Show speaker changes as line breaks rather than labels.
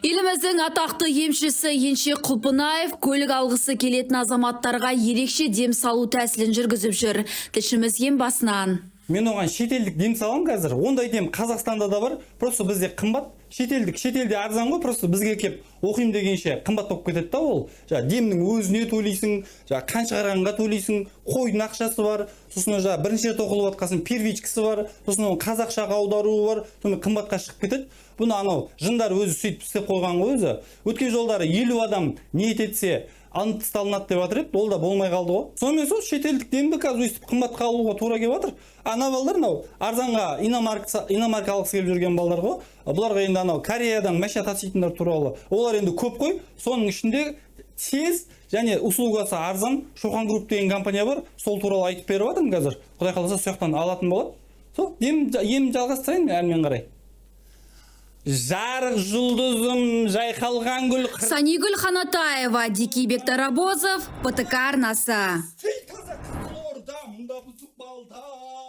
Еліміздің атақты емшісі Еншек Құлпынаев көлік алғысы келетін азаматтарға ерекше дем салу тәсілін жүргізіп жүр. Тілшіміз ем басынан.
Мен оған шетелдік дем саламын қазір. Ондай дем Қазақстанда да бар, просто бізде қымбат. Шетелдік шетелде арзан ғой, просто бізге келіп оқимын дегенше қымбат болып кетеді да. Ол жаңағы демнің өзіне төлейсің, жаңағы қан шығарғанға төлейсің, қойдың ақшасы бар, сосын жаңағы бірінші рет оқылып жатқасын первичкасы бар, сосын оның қазақшаға аударуы бар, сонымен қымбатқа шығып кетеді. Бұны анау жындар өзі сөйтіп істеп қойған ғой өзі. Өткен жолдары 50 адам ниет етсе, алынып тасталынады деп жатыр еді, ол да болмай қалды ғой. Сонымен сол шетелдік демді қазір өйстіп қымбатқа алуға тура келіп жатыр. Ана балдар мынау арзанға иномарка алғысы келіп жүрген балдар ғой. Бұларға енді анау Кореядан машина таситындар туралы, олар енді көп қой. Соның ішінде тез және услугасы арзан Шоқан Групп деген компания бар, сол туралы айтып беріп жатырмын қазір. Құдай қаласа, сол жақтан алатын болады. Сол ем жалғастырайын мен әрмен қарай. Жарық жұлдызым, жайқалған гүл.
Санигүл Ханатаева, Дикибек Тарабозов, ПТК арнасы.
Ей, таза Қызылорда, мұнда бұзық балдар.